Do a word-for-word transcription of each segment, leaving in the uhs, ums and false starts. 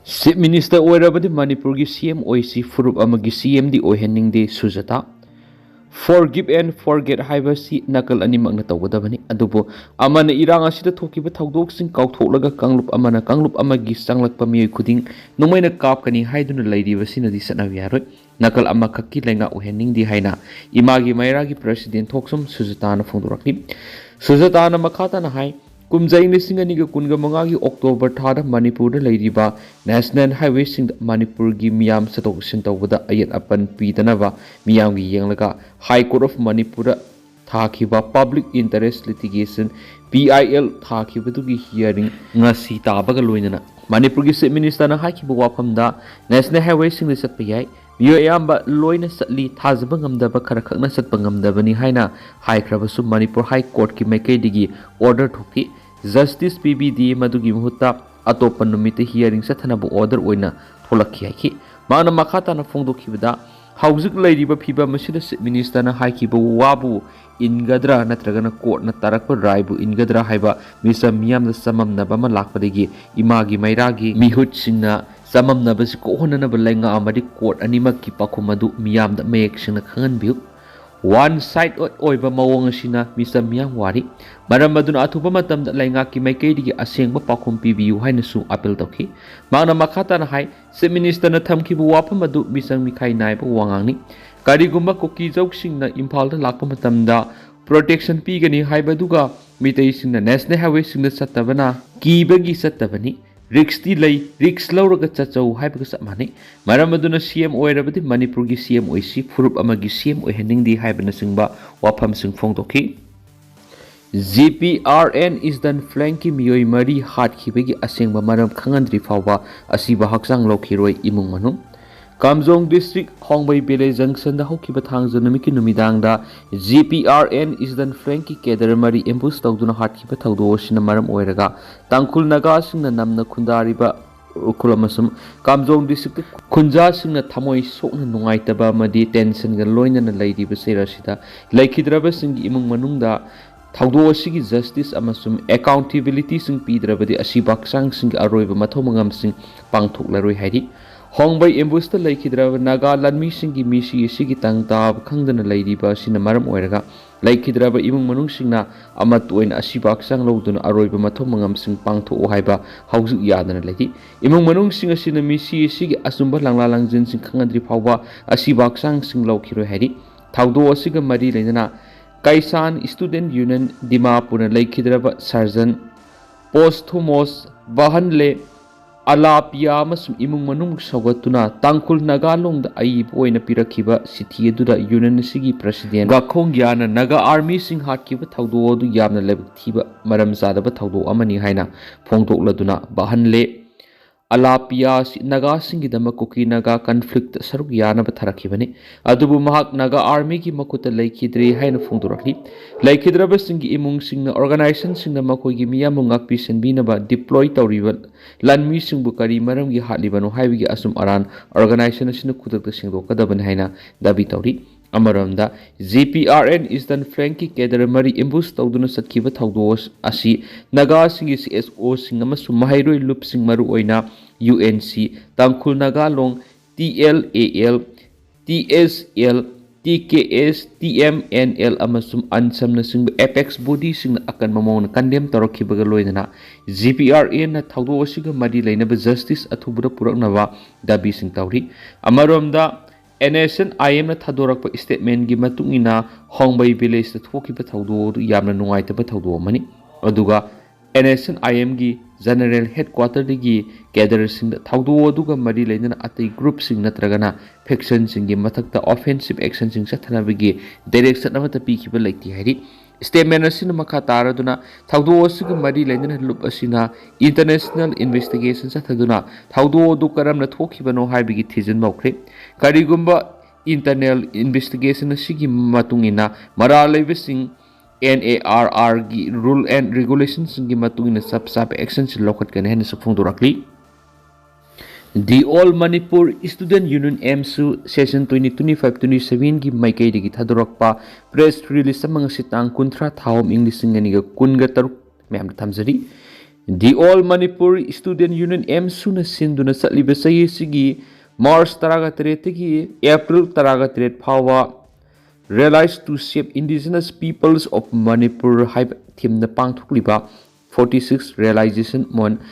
Chief Minister ꯑꯣꯏꯔꯕꯗꯤ ꯃꯅꯤꯄꯨꯔꯒꯤ C M ꯑꯣꯏꯁꯤ, ꯐꯨꯔꯨꯞ ꯑꯃꯒꯤ C M D ꯑꯣꯏꯍꯟꯅꯤꯡꯗꯦ ꯁꯨꯖꯥꯇꯥ꯫ Forgive and forget ꯍꯥꯏꯕꯁꯤ ꯅꯥꯀꯜ ꯑꯅꯤꯃꯛꯅ ꯇꯧꯒꯗꯕꯅꯤ꯫ ꯑꯗꯨꯕꯨ ꯑꯃꯅ ꯏꯔꯥꯡ ꯑꯁꯤꯗ ꯊꯣꯛꯈꯤꯕ ꯊꯧꯗꯣꯛꯁꯤꯡ ꯀꯥꯎꯊꯣꯛꯂꯒ ꯀꯥꯡꯂꯨꯞ ꯑꯃꯅ ꯀꯥꯡꯂꯨꯞ ꯑꯃꯒꯤ ꯆꯪꯂꯛꯄ ꯃꯤꯑꯣꯏ ꯈꯨꯗꯤꯡ ꯅꯣꯡꯃꯩꯅ ꯀꯥꯞꯀꯅꯤ ꯍꯥꯏꯗꯨꯅ ꯂꯩꯔꯤꯕꯁꯤꯅꯗꯤ ꯆꯠꯅꯕ ꯌꯥꯔꯣꯏ꯫ ꯅꯥꯀꯜ ꯑꯃꯈꯛꯀꯤ ꯂꯩꯉꯥꯛ ꯑꯣꯏꯍꯟꯅꯤꯡꯗꯦ ꯍꯥꯏꯅ ꯏꯃꯥꯒꯤ ꯃꯩꯔꯥꯒꯤ President ꯊꯣꯛꯆꯣꯝ ꯁꯨꯖꯥꯇꯥꯅ ꯐꯣꯡꯗꯣꯔꯛꯂꯤ꯫ ꯁꯨꯖꯥꯇꯥꯅ ꯃꯈꯥ ꯇꯥꯅ ꯍꯥꯏ, ꯀꯨꯝꯖꯥ ꯏꯪ ꯂꯤꯁꯤꯡ ꯑꯅꯤꯒ ꯀꯨꯟꯒ ꯃꯉꯥꯒꯤ October ꯊꯥꯗ ꯃꯅꯤꯄꯨꯔꯗ ꯂꯩꯔꯤꯕ National Highwayꯁꯤꯡꯗ ꯃꯅꯤꯄꯨꯔꯒꯤ ꯃꯤꯌꯥꯝ ꯆꯠꯊꯣꯛ ꯆꯠꯁꯤꯟ ꯇꯧꯕꯗ ꯑꯌꯦꯠ ꯑꯄꯟ ꯄꯤꯗꯅꯕ ꯃꯤꯌꯥꯝꯒꯤ ꯌꯦꯡꯂꯒ High Court of ꯃꯅꯤꯄꯨꯔꯗ ꯊꯥꯈꯤꯕ Public Interest Litigation, P I L, ꯊꯥꯈꯤꯕꯗꯨꯒꯤ hearing ꯉꯁꯤ ꯇꯥꯕꯒ ꯂꯣꯏꯅꯅ ꯃꯅꯤꯄꯨꯔꯒꯤ Chief Ministerꯅ ꯍꯥꯏꯈꯤꯕ ꯋꯥꯐꯝꯗ National Highwayꯁꯤꯡꯗ ꯆꯠꯄ ꯌꯥꯏ, ꯃꯤꯑꯣꯏ ꯑꯌꯥꯝꯕ ꯂꯣꯏꯅ ꯆꯠꯂꯤ, ꯊꯥꯖꯕ ꯉꯝꯗꯕ ꯈꯔ ꯈꯛꯅ ꯆꯠꯄ ꯉꯝꯗꯕꯅꯤ ꯍꯥꯏꯅ ꯍꯥꯏꯈ꯭ꯔꯕꯁꯨ ꯃꯅꯤꯄꯨꯔ High Courtꯀꯤ ꯃꯥꯏꯀꯩꯗꯒꯤ order ꯊꯣꯛꯈꯤ꯫ Justice ꯄꯤꯕꯤꯗꯦ, ꯃꯗꯨꯒꯤ ꯃꯍꯨꯠꯇ ꯑꯇꯣꯞꯄ ꯅꯨꯃꯤꯠꯇ hearing ꯆꯠꯊꯅꯕ order ꯑꯣꯏꯅ ꯊꯣꯛꯂꯛꯈꯤ ꯍꯥꯏꯈꯤ꯫ ꯃꯍꯥꯛꯅ ꯃꯈꯥ ꯇꯥꯅ ꯐꯣꯡꯗꯣꯛꯈꯤꯕꯗ, ꯍꯧꯖꯤꯛ ꯂꯩꯔꯤꯕ ꯐꯤꯕꯝ ꯑꯁꯤꯗ Chief Ministerꯅ ꯍꯥꯏꯈꯤꯕ ꯋꯥꯕꯨ ꯏꯟꯒꯗ꯭ꯔꯥ ꯅꯠꯇ꯭ꯔꯒꯅ courtꯅ ꯇꯥꯔꯛꯄ ꯔꯥꯏꯕꯨ ꯏꯟꯒꯗ꯭ꯔꯥ ꯍꯥꯏꯕ ꯃꯤꯆꯝ ꯃꯤꯌꯥꯝꯗ ꯆꯃꯝꯅꯕ ꯑꯃ ꯂꯥꯛꯄꯗꯒꯤ ꯏꯃꯥꯒꯤ ꯃꯩꯔꯥꯒꯤ ꯃꯤꯍꯨꯠꯁꯤꯡꯅ ꯆꯃꯝꯅꯕꯁꯤ ꯀꯣꯛꯍꯟꯅꯅꯕ ꯂꯩꯉꯥꯛ ꯑꯃꯗꯤ court ꯑꯅꯤꯃꯛꯀꯤ ꯄꯥꯎꯈꯨꯝ ꯑꯗꯨ ꯃꯤꯌꯥꯝꯗ ꯃꯌꯦꯛ ꯁꯦꯡꯅ ꯈꯪꯍꯟꯕꯤꯌꯨ꯫ One side ꯑꯣꯏꯕ ꯃꯑꯣꯡ ꯑꯁꯤꯅ ꯃꯤꯆꯝ ꯃꯤꯌꯥꯝ ꯋꯥꯔꯤ꯫ ꯃꯔꯝ ꯑꯗꯨꯅ ꯑꯊꯨꯕ ꯃꯇꯝꯗ ꯂꯩꯉꯥꯛꯀꯤ ꯃꯥꯏꯀꯩꯗꯒꯤ ꯑꯁꯦꯡꯕ ꯄꯥꯎꯈꯨꯝ ꯄꯤꯕꯤꯌꯨ ꯍꯥꯏꯅꯁꯨ appeal ꯇꯧꯈꯤ꯫ ꯃꯍꯥꯛꯅ ꯃꯈꯥ ꯇꯥꯅ ꯍꯥꯏ, Chief Ministerꯅ ꯊꯝꯈꯤꯕ ꯋꯥꯐꯝ ꯑꯗꯨ ꯃꯤꯆꯪ ꯃꯤꯈꯥꯏ ꯅꯥꯏꯕ ꯋꯥꯉꯥꯡꯅꯤ꯫ ꯀꯔꯤꯒꯨꯝꯕ ꯀꯨꯀꯤꯖꯧꯁꯤꯡꯅ ꯏꯝꯐꯥꯜꯗ ꯂꯥꯛꯄ ꯃꯇꯝꯗ protection ꯄꯤꯒꯅꯤ ꯍꯥꯏꯕꯗꯨꯒ ꯃꯤꯇꯩꯁꯤꯡꯅ National Highwayꯁꯤꯡꯗ ꯆꯠꯇꯕꯅ ꯀꯤꯕꯒꯤ ꯆꯠꯇꯕꯅꯤ꯫ Riskꯇꯤ ꯂꯩ, risk ꯂꯧꯔꯒ ꯆꯠꯆꯧ ꯍꯥꯏꯕꯒ ꯆꯞ ꯃꯥꯟꯅꯩ꯫ ꯃꯔꯝ ꯑꯗꯨꯅ C M ꯑꯣꯏꯔꯕꯗꯤ ꯃꯅꯤꯄꯨꯔꯒꯤ C M ꯑꯣꯏꯁꯤ, ꯐꯨꯔꯨꯞ ꯑꯃꯒꯤ C M ꯑꯣꯏꯍꯟꯅꯤꯡꯗꯦ ꯍꯥꯏꯕꯅꯆꯤꯡꯕ ꯋꯥꯐꯝꯁꯤꯡ ꯐꯣꯡꯗꯣꯛꯈꯤ꯫ G P R N Eastern Flankꯀꯤ ꯃꯤꯑꯣꯏ ꯃꯔꯤ ꯍꯥꯠꯈꯤꯕꯒꯤ ꯑꯁꯦꯡꯕ ꯃꯔꯝ ꯈꯪꯍꯟꯗ꯭ꯔꯤ ꯐꯥꯎꯕ ꯑꯁꯤꯕ ꯍꯛꯆꯥꯡ ꯂꯧꯈꯤꯔꯣꯏ ꯏꯃꯨꯡ ꯃꯅꯨꯡ꯫ ꯀꯥꯝꯖꯣꯡ District ꯍꯣꯡꯕꯩ Village Junctionꯗ ꯍꯧꯈꯤꯕ ꯊꯥꯡꯖ ꯅꯨꯃꯤꯠꯀꯤ ꯅꯨꯃꯤꯗꯥꯡꯗ G P R N Eastern Flankꯀꯤ cadre ꯃꯔꯤ ambush ꯇꯧꯗꯨꯅ ꯍꯥꯠꯈꯤꯕ ꯊꯧꯗꯣꯛ ꯑꯁꯤꯅ ꯃꯔꯝ ꯑꯣꯏꯔꯒ ꯇꯥꯡꯈꯨꯜ ꯅꯥꯒꯥꯁꯤꯡꯅ ꯅꯝꯅ ꯈꯨꯟꯗꯥꯔꯤꯕ ꯎꯈ꯭ꯔꯨꯜ ꯑꯃꯁꯨꯡ ꯀꯥꯝꯖꯣꯡ Districtꯀꯤ ꯈꯨꯟꯖꯥꯁꯤꯡꯅ ꯊꯃꯣꯏ ꯁꯣꯛꯅ ꯅꯨꯡꯉꯥꯏꯇꯕ ꯑꯃꯗꯤ tensionꯒ ꯂꯣꯏꯅꯅ ꯂꯩꯔꯤꯕ ꯆꯩꯔ ꯑꯁꯤꯗ ꯂꯩꯈꯤꯗ꯭ꯔꯕꯁꯤꯡꯒꯤ ꯏꯃꯨꯡ ꯃꯅꯨꯡꯗ ꯊꯧꯗꯣꯛ ꯑꯁꯤꯒꯤ ꯖꯁꯇꯤꯁ ꯑꯃꯁꯨꯡ ꯑꯦꯀꯥꯎꯟꯇꯦꯕꯤꯂꯤꯇꯤꯁꯤꯡ ꯄꯤꯗ꯭ꯔꯕꯗꯤ ꯑꯁꯤꯕ ꯍꯛꯆꯥꯡꯁꯤꯡꯒꯤ ꯑꯔꯣꯏꯕ ꯃꯊꯧ ꯃꯉꯝꯁꯤꯡ ꯄꯥꯡꯊꯣꯛꯂꯔꯣꯏ ꯍꯥꯏꯔꯤ꯫ ꯍꯣꯡꯕꯩ ꯑꯦꯝꯕꯨꯁꯇ ꯂꯩꯈꯤꯗ꯭ꯔꯕ ꯅꯥꯒꯥ ꯂꯥꯟꯃꯤꯁꯤꯡꯒꯤ ꯃꯤꯁꯤ ꯑꯁꯤꯒꯤ ꯇꯪ ꯇꯥꯕ ꯈꯪꯗꯅ ꯂꯩꯔꯤꯕ ꯑꯁꯤꯅ ꯃꯔꯝ ꯑꯣꯏꯔꯒ ꯂꯩꯈꯤꯗ꯭ꯔꯕ ꯏꯃꯨꯡ ꯃꯅꯨꯡꯁꯤꯡꯅ ꯑꯃꯠꯇ ꯑꯣꯏꯅ ꯑꯁꯤꯕ ꯍꯛꯆꯥꯡ ꯂꯧꯗꯨꯅ ꯑꯔꯣꯏꯕ ꯃꯊꯧ ꯃꯉꯝꯁꯤꯡ ꯄꯥꯡꯊꯣꯛꯎ ꯍꯥꯏꯕ ꯍꯧꯖꯤꯛ ꯌꯥꯗꯅ ꯂꯩꯔꯤ꯫ ꯏꯃꯨꯡ ꯃꯅꯨꯡꯁꯤꯡ ꯑꯁꯤꯅ ꯃꯤꯁꯤ ꯑꯁꯤꯒꯤ ꯑꯆꯨꯝꯕ ꯂꯥꯡꯂꯥ ꯂꯥꯡꯖꯤꯟꯁꯤꯡ ꯈꯪꯍꯟꯗ꯭ꯔꯤ ꯐꯥꯎꯕ ꯑꯁꯤꯕ ꯍꯛꯆꯥꯡꯁꯤꯡ ꯂꯧꯈꯤꯔꯣꯏ ꯍꯥꯏꯔꯤ꯫ ꯊꯧꯗꯣꯛ ꯑꯁꯤꯒ ꯃꯔꯤ ꯂꯩꯅꯅ ꯀꯩꯁꯥꯟ ꯁ꯭ꯇꯨꯗꯦꯟꯠ ꯌꯨꯅꯤꯌꯟ ꯗꯤꯃꯥꯄꯨꯔꯅ ꯂꯩꯈꯤꯗ꯭ꯔꯕ ꯁꯔꯖꯟ ꯄꯣꯁꯊꯨꯃꯣꯁ ꯕꯍꯟꯂꯦ ꯑꯂꯥꯄꯤꯌꯥ ꯑꯃꯁꯨꯡ ꯏꯃꯨꯡ ꯃꯅꯨꯡ ꯁꯧꯒꯠꯇꯨꯅ ꯇꯥꯡꯈꯨꯜ ꯅꯥꯒꯥꯂꯣꯡꯗ ꯑꯏꯕ ꯑꯣꯏꯅ ꯄꯤꯔꯛꯈꯤꯕ ꯆꯤꯊꯤ ꯑꯗꯨꯗ ꯌꯨꯅꯤꯌꯟ ꯑꯁꯤꯒꯤ ꯄ꯭ꯔꯁꯤꯗꯦꯟꯠ ꯒꯥꯈꯣꯡꯒ꯭ꯌꯥꯅ ꯅꯥꯒꯥ ꯑꯥꯔꯃꯤꯁꯤꯡ ꯍꯥꯠꯈꯤꯕ ꯊꯧꯗꯣꯛ ꯑꯗꯨ ꯌꯥꯝꯅ ꯂꯥꯏꯕꯛ ꯊꯤꯕ, ꯃꯔꯝ ꯆꯥꯗꯕ ꯊꯧꯗꯣꯛ ꯑꯃꯅꯤ ꯍꯥꯏꯅ ꯐꯣꯡꯗꯣꯛꯂꯗꯨꯅ ꯕꯍꯟꯂꯦ ꯑꯂꯥꯄꯤꯌꯥ ꯑꯁꯤ ꯅꯥꯒꯥꯁꯤꯡꯒꯤꯗꯃꯛ ꯀꯨꯀꯤ ꯅꯥꯒꯥ ꯀꯟꯐ꯭ꯂꯤꯛꯇ ꯁꯔꯨꯛ ꯌꯥꯅꯕ ꯊꯥꯔꯛꯈꯤꯕꯅꯤ꯫ ꯑꯗꯨꯕꯨ ꯃꯍꯥꯛ ꯅꯥꯒꯥ ꯑꯥꯔꯃꯤꯒꯤ ꯃꯈꯨꯠꯇ ꯂꯩꯈꯤꯗ꯭ꯔꯦ ꯍꯥꯏꯅ ꯐꯣꯡꯗꯣꯔꯛꯂꯤ꯫ ꯂꯩꯈꯤꯗ꯭ꯔꯕꯁꯤꯡꯒꯤ ꯏꯃꯨꯡꯁꯤꯡꯅ ꯑꯣꯔꯒꯅꯥꯏꯖꯦꯁꯟꯁꯤꯡꯅ ꯃꯈꯣꯏꯒꯤ ꯃꯤꯌꯥꯝꯕꯨ ꯉꯥꯛꯄꯤ ꯁꯦꯟꯕꯤꯅꯕ ꯗꯤꯄ꯭ꯂꯣꯏ ꯇꯧꯔꯤꯕ ꯂꯥꯟꯃꯤꯁꯤꯡꯕꯨ ꯀꯔꯤ ꯃꯔꯝꯒꯤ ꯍꯥꯠꯂꯤꯕꯅꯣ ꯍꯥꯏꯕꯒꯤ ꯑꯆꯨꯝ ꯑꯔꯥꯟ ꯑꯣꯔꯒꯅꯥꯏꯖꯦꯁꯟ ꯑꯁꯤꯅ ꯈꯨꯗꯛꯇ ꯁꯦꯡꯗꯣꯛꯀꯗꯕꯅꯤ ꯍꯥꯏꯅ ꯗꯥꯕꯤ ꯇꯧꯔꯤ꯫ ꯑꯃꯔꯣꯝꯗ, G P R N eastern ꯐ꯭ꯂꯦꯡꯀꯤ ꯀꯦꯗꯔ ꯃꯔꯤ ꯑꯦꯝꯕꯨꯁ ꯇꯧꯗꯨꯅ ꯆꯠꯈꯤꯕ ꯊꯧꯗꯣꯛ ꯑꯁꯤ ꯅꯥꯒꯥꯁꯤꯡꯒꯤ ꯁꯤ ꯑꯦꯁ ꯑꯣꯁꯤꯡ ꯑꯃꯁꯨꯡ ꯃꯍꯩꯔꯣꯏ ꯂꯨꯞꯁꯤꯡ, ꯃꯔꯨꯑꯣꯏꯅ U N C, Tangkhul Nagalong, T L A L, T S L, T K S, T M N L ꯑꯃꯁꯨꯡ ꯑꯟꯁꯝꯅꯆꯤꯡꯕ ꯑꯦꯄꯦꯛꯁ ꯕꯣꯗꯤꯁꯤꯡꯅ ꯑꯀꯟꯕ ꯃꯑꯣꯡꯗ ꯀꯟꯗꯦꯝ ꯇꯧꯔꯛꯈꯤꯕꯒ ꯂꯣꯏꯅꯅ ꯖꯤ ꯄꯤ ꯑꯥꯔ ꯑꯦꯟꯅ ꯊꯧꯗꯣꯛ ꯑꯁꯤꯒ ꯃꯔꯤ ꯂꯩꯅꯕ ꯖꯁꯇꯤꯁ ꯑꯊꯨꯕꯗ ꯄꯨꯔꯛꯅꯕ ꯗꯥꯕꯤꯁꯤꯡ ꯇꯧꯔꯤ꯫ ꯑꯃꯔꯣꯝꯗ, ꯑꯦꯟ ꯑꯦꯁ ꯑꯦꯟ ꯑꯥꯏ ꯑꯦꯝꯅ ꯊꯥꯗꯣꯔꯛꯄ ꯁ꯭ꯇꯦꯠꯃꯦꯟꯒꯤ ꯃꯇꯨꯡ ꯏꯟꯅ ꯍꯣꯡꯕꯩ ꯚꯤꯂꯦꯖꯇ ꯊꯣꯛꯈꯤꯕ ꯊꯧꯗꯣꯛ ꯑꯗꯨ ꯌꯥꯝꯅ ꯅꯨꯡꯉꯥꯏꯇꯕ ꯊꯧꯗꯣꯛ ꯑꯃꯅꯤ꯫ ꯑꯗꯨꯒ ꯑꯦꯟ ꯑꯦꯁ ꯑꯦꯟ ꯑꯥꯏ ꯑꯦꯝꯒꯤ ꯖꯦꯅꯔꯦꯜ ꯍꯦꯗꯀ꯭ꯋꯥꯇꯔꯗꯒꯤ ꯀꯦꯗꯔꯁꯤꯡꯗ ꯊꯧꯗꯣꯛ ꯑꯗꯨꯒ ꯃꯔꯤ ꯂꯩꯅꯅ ꯑꯇꯩ ꯒ꯭ꯔꯨꯞꯁꯤꯡ ꯅꯠꯇ꯭ꯔꯒꯅ ꯐꯦꯛꯁꯟꯁꯤꯡꯒꯤ ꯃꯊꯛꯇ ꯑꯣꯐꯦꯟꯁꯤꯞ ꯑꯦꯛꯁꯟꯁꯤꯡ ꯆꯠꯊꯅꯕꯒꯤ ꯗꯥꯏꯔꯦꯛꯁꯟ ꯑꯃꯠꯇ ꯄꯤꯈꯤꯕ ꯂꯩꯇꯦ ꯍꯥꯏꯔꯤ꯫ ꯁ꯭ꯇꯦꯠꯃꯦꯟ ꯑꯁꯤꯅ ꯃꯈꯥ ꯇꯥꯔꯗꯨꯅ ꯊꯧꯗꯣꯛ ꯑꯁꯤꯒ ꯃꯔꯤ ꯂꯩꯅꯅ ꯂꯨꯞ ꯑꯁꯤꯅ ꯏꯟꯇꯔꯅꯦꯁꯅꯦꯜ ꯏꯟꯚꯦꯁꯇꯤꯒꯦꯁꯟ ꯆꯠꯊꯗꯨꯅ ꯊꯧꯗꯣꯛ ꯑꯗꯨ ꯀꯔꯝꯅ ꯊꯣꯛꯈꯤꯕꯅꯣ ꯍꯥꯏꯕꯒꯤ ꯊꯤꯖꯤꯟꯕ ꯍꯧꯈ꯭ꯔꯦ꯫ ꯀꯔꯤꯒꯨꯝꯕ ꯏꯟꯇꯔꯅꯦꯜ ꯏꯟꯚꯦꯁꯇꯤꯒꯦꯁꯟ ꯑꯁꯤꯒꯤ ꯃꯇꯨꯡ ꯏꯟꯅ ꯃꯔꯥꯜ ꯂꯩꯕꯁꯤꯡ ꯑꯦꯟ ꯑꯦ ꯑꯥꯔ ꯑꯥꯔꯒꯤ ꯔꯨꯜ ꯑꯦꯟ ꯔꯤꯒꯨꯂꯦꯁꯟꯁꯤꯡꯒꯤ ꯃꯇꯨꯡ ꯏꯟꯅ ꯆꯞ ꯆꯥꯕ ꯑꯦꯛꯁꯟꯁꯤ ꯂꯧꯈꯠꯀꯅꯤ ꯍꯥꯏꯅꯁꯨ ꯐꯣꯡꯗꯣꯔꯛꯂꯤ꯫ The All Manipur Student Union, AMSU, session twenty twenty-five twenty-seven ꯒꯤ ꯃꯥꯏꯀꯩꯗꯒꯤ ꯊꯥꯗꯣꯔꯛꯄ press release ꯑꯃ ꯉꯁꯤ ꯇꯥꯡ ꯀꯨꯟꯊ꯭ꯔꯥ ꯊꯥ ꯑꯍꯨꯝ ꯏꯪ ꯂꯤꯁꯤꯡ ꯑꯅꯤꯒ ꯀꯨꯟꯒ ꯇꯔꯨꯛ ꯃꯌꯥꯝꯗ ꯊꯝꯖꯔꯤ꯫ The All Manipur Student Union, AMSUꯅ ꯁꯤꯟꯗꯨꯅ ꯆꯠꯂꯤꯕ ꯆꯍꯤ ꯑꯁꯤꯒꯤ March ꯇꯔꯥꯒ ꯇꯔꯦꯠꯇꯒꯤ April ꯇꯔꯥꯒ ꯇꯔꯦꯠ ꯐꯥꯎꯕ Realize to Shape Indigenous Peoples of Manipur ꯍꯥꯏꯕ theme ꯅ ꯄꯥꯡꯊꯣꯛꯂꯤꯕ forty six Realization on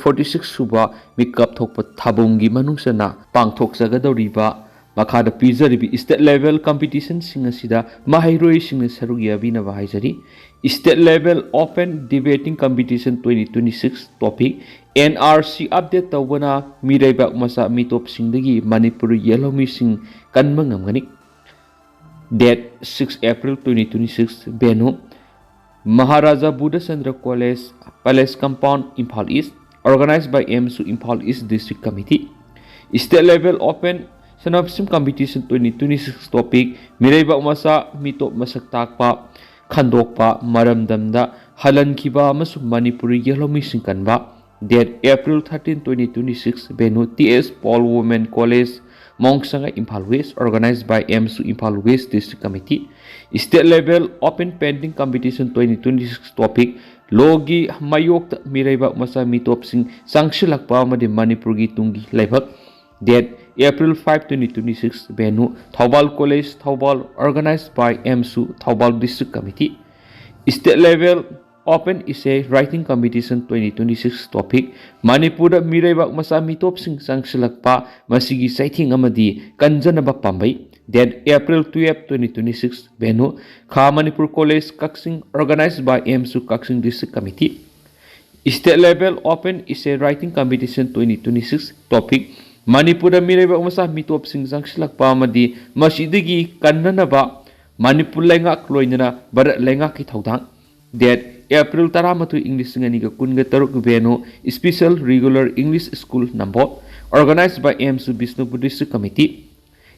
forty six ꯁꯨꯕ ꯃꯤꯀꯞ ꯊꯣꯛꯄ ꯊꯥꯕꯣꯡꯒꯤ ꯃꯅꯨꯡ ꯆꯟꯅ ꯄꯥꯡꯊꯣꯛꯆꯒꯗꯧꯔꯤꯕ ꯃꯈꯥꯗ ꯄꯤꯖꯔꯤꯕ state level competition ꯁꯤꯡ ꯑꯁꯤꯗ ꯃꯍꯩꯔꯣꯏꯁꯤꯡꯅ ꯁꯔꯨꯛ ꯌꯥꯕꯤꯅꯕ ꯍꯥꯏꯖꯔꯤ꯫ State level open debating competition twenty twenty six, topic: NRC update ꯇꯧꯕꯅ ꯃꯤꯔꯩꯕꯥꯛ ꯃꯆꯥ ꯃꯤꯇꯣꯞꯁꯤꯡꯗꯒꯤ ꯃꯅꯤꯄꯨꯔ ꯌꯦꯜꯍꯧꯃꯤꯁꯤꯡ ꯀꯟꯕ ꯉꯝꯒꯅꯤ꯫ Date six April twenty twenty six, venue: Maharaja Buddha Chandra College, Palace Compound, Imphal East. Organized by AMSU Imphal East District Committee. State level open Sanapsim competition twenty twenty six, topic: ꯃꯤꯔꯩꯕꯥꯛ ꯃꯆꯥ ꯃꯤꯇꯣꯞ ꯃꯁꯛ ꯇꯥꯛꯄ, ꯈꯟꯗꯣꯛꯄ, ꯃꯔꯝꯗꯝꯗ ꯍꯜꯍꯟꯈꯤꯕ ꯑꯃꯁꯨꯡ ꯃꯅꯤꯄꯨꯔꯤ ꯌꯦꯜꯍꯧꯃꯤꯁꯤꯡ ꯀꯟꯕ꯫ Date April thirteen twenty twenty six, venue: TS Paul Women College, Mongsanga, Imphal West. Organized by AMSU Imphal West District Committee. State level open painting competition twenty twenty six, topic: ꯂꯣꯒꯤ ꯃꯥꯌꯣꯛꯇ ꯃꯤꯔꯩꯕꯥꯛ ꯃꯆꯥ ꯃꯤꯇꯣꯞꯁꯤꯡ ꯆꯪꯁꯤꯜꯂꯛꯄ ꯑꯃꯗꯤ ꯃꯅꯤꯄꯨꯔꯒꯤ ꯇꯨꯡꯒꯤ ꯂꯩꯕꯥꯛ꯫ Date April five twenty twenty six, venue: Thoubal College, Thoubal. Organized by AMSU Thoubal District Committee. State level open essay writing competition twenty twenty six, topic: ꯃꯅꯤꯄꯨꯔꯗ ꯃꯤꯔꯩꯕꯥꯛ ꯃꯆꯥ ꯃꯤꯇꯣꯞꯁꯤꯡ ꯆꯪꯁꯤꯜꯂꯛꯄ, ꯃꯁꯤꯒꯤ ꯆꯩꯊꯦꯡ ꯑꯃꯗꯤ ꯀꯟꯖꯅꯕ ꯄꯥꯝꯕꯩ꯫ Date April twelve twenty twenty six, venue: Khā Manipur College, Kakching. Organized by AMSU Kakching District Committee. State level open essay writing competition twenty twenty six, topic: ꯃꯅꯤꯄꯨꯔꯗ ꯃꯤꯔꯩꯕꯥꯛ ꯃꯆꯥ ꯃꯤꯇꯣꯞꯁꯤꯡ ꯆꯪꯁꯤꯜꯂꯛꯄ ꯑꯃꯗꯤ ꯃꯁꯤꯗꯒꯤ ꯀꯟꯅꯅꯕ ꯃꯅꯤꯄꯨꯔ ꯂꯩꯉꯥꯛ ꯂꯣꯏꯅꯅ ꯚꯥꯔꯠ ꯂꯩꯉꯥꯛꯀꯤ ꯊꯧꯗꯥꯡ꯫ Date April ꯇꯔꯥꯃꯥꯊꯣꯏ ꯏꯪ ꯂꯤꯁꯤꯡ ꯑꯅꯤꯒ ꯀꯨꯟꯒ ꯇꯔꯨꯛ, venue: Special Regular English School, Nambol. Organized by AMSU Bishnupur District Committee.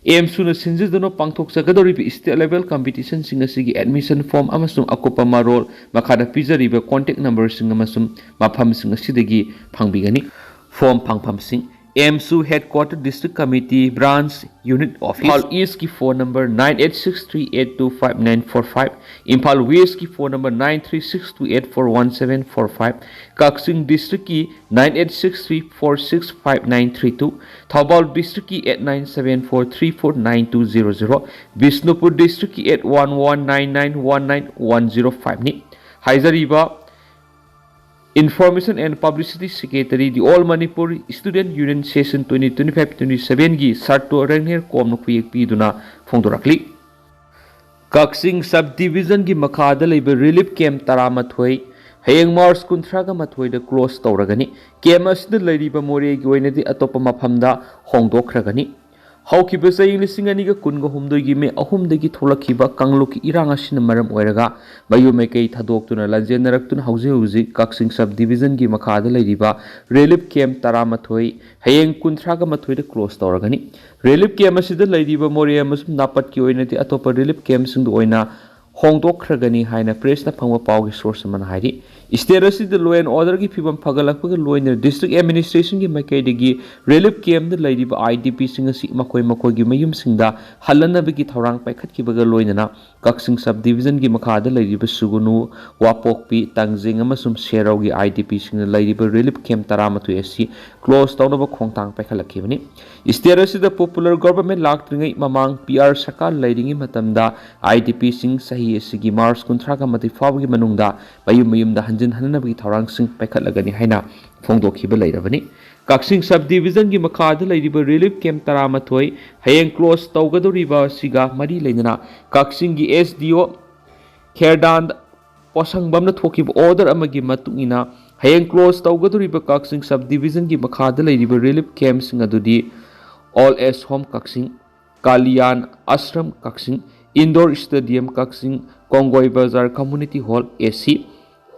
AMSUꯅ ꯁꯤꯟꯖꯗꯨꯅ ꯄꯥꯡꯊꯣꯛꯆꯒꯗꯧꯔꯤꯕ state level competition ꯁꯤꯡ ꯑꯁꯤꯒꯤ admission form ꯑꯃꯁꯨꯡ ꯑꯀꯨꯞꯄ ꯃꯔꯣꯜ ꯃꯈꯥꯗ ꯄꯤꯖꯔꯤꯕ contact number ꯁꯤꯡ ꯑꯃꯁꯨꯡ ꯃꯐꯝꯁꯤꯡ ꯑꯁꯤꯗꯒꯤ ꯐꯪꯕꯤꯒꯅꯤ꯫ Form ꯐꯪꯐꯝꯁꯤꯡ: AMSU Headquarter District Committee Branch Unit Office. Imphal East की phone number nine eight six three eight two five nine four five, Imphal West की phone number nine three six two eight four one seven four five, Kakching District की nine eight six three four six five nine three two, Thoubal District की eight nine seven four three four nine two zero zero, Bishnupur District की eight one one nine nine one nine one zero five ꯅꯤ꯫ ꯍꯥꯏꯖꯔꯤꯕ Information and Publicity Secretary, the All Manipur Student Union Session twenty twenty-five twenty-seven ꯒꯤ ꯁꯥꯔꯇꯣ ꯔꯦꯡꯅꯦꯔ ꯀꯣꯝꯅ ꯈꯨꯌꯦꯛ ꯄꯤꯗꯨꯅ ꯐꯣꯡꯗꯣꯔꯛꯂꯤ꯫ ꯀꯛꯆꯤꯡ Sub Division ꯒꯤ ꯃꯈꯥꯗ ꯂꯩꯕ relief camp ꯇꯔꯥꯃꯥꯊꯣꯏ ꯍꯌꯦꯡ March ꯀꯨꯟꯊ꯭ꯔꯥꯒ ꯃꯥꯊꯣꯏꯗ close ꯇꯧꯔꯒꯅꯤ꯫ Camp ꯑꯁꯤꯗ ꯂꯩꯔꯤꯕ ꯃꯣꯔꯦꯒꯤ ꯑꯣꯏꯅꯗꯤ ꯑꯇꯣꯞꯄ ꯃꯐꯝꯗ ꯍꯣꯡꯗꯣꯛꯈ꯭ꯔꯒꯅꯤ꯫ ꯍꯧꯈꯤꯕ ꯆꯍꯤ ꯂꯤꯁꯤꯡ ꯑꯅꯤꯒ ꯀꯨꯟꯒ ꯍꯨꯝꯗꯣꯏꯒꯤ ꯃꯦ ꯑꯍꯨꯝꯗꯒꯤ ꯊꯣꯛꯂꯛꯈꯤꯕ ꯀꯥꯡꯂꯨꯞꯀꯤ ꯏꯔꯥꯡ ꯑꯁꯤꯅ ꯃꯔꯝ ꯑꯣꯏꯔꯒ ꯃꯌꯨꯝ ꯃꯩꯀꯩ ꯊꯥꯗꯣꯛꯇꯨꯅ ꯂꯥꯟꯖꯦꯟꯅꯔꯛꯇꯨꯅ ꯍꯧꯖꯤꯛ ꯍꯧꯖꯤꯛ ꯀꯛꯆꯤꯡ Sub Division ꯒꯤ ꯃꯈꯥꯗ ꯂꯩꯔꯤꯕ relief camp ꯇꯔꯥꯃꯥꯊꯣꯏ ꯍꯌꯦꯡ ꯀꯨꯟꯊ꯭ꯔꯥꯒ ꯃꯥꯊꯣꯏꯗ close ꯇꯧꯔꯒꯅꯤ꯫ Relief camp ꯑꯁꯤꯗ ꯂꯩꯔꯤꯕ ꯃꯣꯔꯦ ꯑꯃꯁꯨꯡ ꯅꯥꯄꯠꯀꯤ ꯑꯣꯏꯅꯗꯤ ꯑꯇꯣꯞꯄ relief camp ꯁꯤꯡꯗ ꯑꯣꯏꯅ ꯍꯣꯡꯗꯣꯛꯈ꯭ꯔꯒꯅꯤ ꯍꯥꯏꯅ press ꯇ ꯐꯪꯕ ꯄꯥꯎꯒꯤ source ꯑꯃꯅ ꯍꯥꯏꯔꯤ꯫ State ꯑꯁꯤꯗ law and order ꯒꯤ ꯐꯤꯕꯝ ꯐꯒꯠꯂꯛꯄꯒ ꯂꯣꯏꯅꯅ district administration ꯒꯤ ꯃꯥꯏꯀꯩꯗꯒꯤ relief camp ꯇ ꯂꯩꯔꯤꯕ IDP ꯁꯤꯡ ꯑꯁꯤ ꯃꯈꯣꯏ ꯃꯈꯣꯏꯒꯤ ꯃꯌꯨꯝꯁꯤꯡꯗ ꯍꯜꯂꯟꯅꯕꯒꯤ ꯊꯧꯔꯥꯡ ꯄꯥꯏꯈꯠꯈꯤꯕꯒ ꯂꯣꯏꯅꯅ ꯀꯛꯆꯤꯡ Sub Division ꯒꯤ ꯃꯈꯥꯗ ꯂꯩꯔꯤꯕ ꯁꯨꯒꯨꯅꯨ, ꯋꯥꯄꯣꯛꯄꯤ, ꯇꯥꯡꯖꯤꯡ ꯑꯃꯁꯨꯡ ꯁꯦꯔꯧꯒꯤ IDP ꯁꯤꯡꯅ ꯂꯩꯔꯤꯕ relief camp ꯇꯔꯥꯃꯥꯊꯣꯏ ꯑꯁꯤ close ꯇꯧꯅꯕ ꯈꯣꯡꯊꯥꯡ ꯄꯥꯏꯈꯠꯂꯛꯈꯤꯕꯅꯤ꯫ State ꯑꯁꯤꯗ popular government ꯂꯥꯛꯇ꯭ꯔꯤꯉꯩ ꯃꯃꯥꯡ PR ꯁꯔꯀꯥꯔ ꯂꯩꯔꯤꯉꯩ ꯃꯇꯝꯗ IDP ꯁꯤꯡ ꯆꯍꯤ ꯑꯁꯤꯒꯤ March ꯀꯨꯟꯊ꯭ꯔꯥꯒ ꯃꯥꯊꯣꯏ ꯐꯥꯎꯕꯒꯤ ꯃꯅꯨꯡꯗ ꯃꯌꯨꯝ ꯃꯌꯨꯝꯗ ꯍꯟꯖꯤꯟꯍꯟꯅꯕꯒꯤ ꯊꯧꯔꯥꯡꯁꯤꯡ ꯄꯥꯏꯈꯠꯂꯒꯅꯤ ꯍꯥꯏꯅ ꯐꯣꯡꯗꯣꯛꯈꯤꯕ ꯂꯩꯔꯕꯅꯤ꯫ ꯀꯛꯆꯤꯡ Sub Division ꯒꯤ ꯃꯈꯥꯗ ꯂꯩꯔꯤꯕ relief camp ꯇꯔꯥꯃꯥꯊꯣꯏ ꯍꯌꯦꯡ close ꯇꯧꯒꯗꯧꯔꯤꯕ ꯑꯁꯤꯒ ꯃꯔꯤ ꯂꯩꯅꯅ ꯀꯛꯆꯤꯡꯒꯤ SDO ꯈꯦꯔꯗꯥꯟ ꯄꯣꯠꯁꯪꯕꯝꯅ ꯊꯣꯛꯈꯤꯕ order ꯑꯃꯒꯤ ꯃꯇꯨꯡ ꯏꯟꯅ ꯍꯌꯦꯡ close ꯇꯧꯒꯗꯧꯔꯤꯕ ꯀꯛꯆꯤꯡ Sub Division ꯒꯤ ꯃꯈꯥꯗ ꯂꯩꯔꯤꯕ relief camp ꯁꯤꯡ ꯑꯗꯨꯗꯤ Old Age Home ꯀꯛꯆꯤꯡ, ꯀꯥꯂꯤꯌꯥꯟ ꯑꯥꯁ꯭ꯔꯝ ꯀꯛꯆꯤꯡ, Indoor Stadium ꯀꯛꯆꯤꯡ, ꯀꯣꯡꯒꯣꯏ ꯕꯖꯥꯔ Community Hall, AC,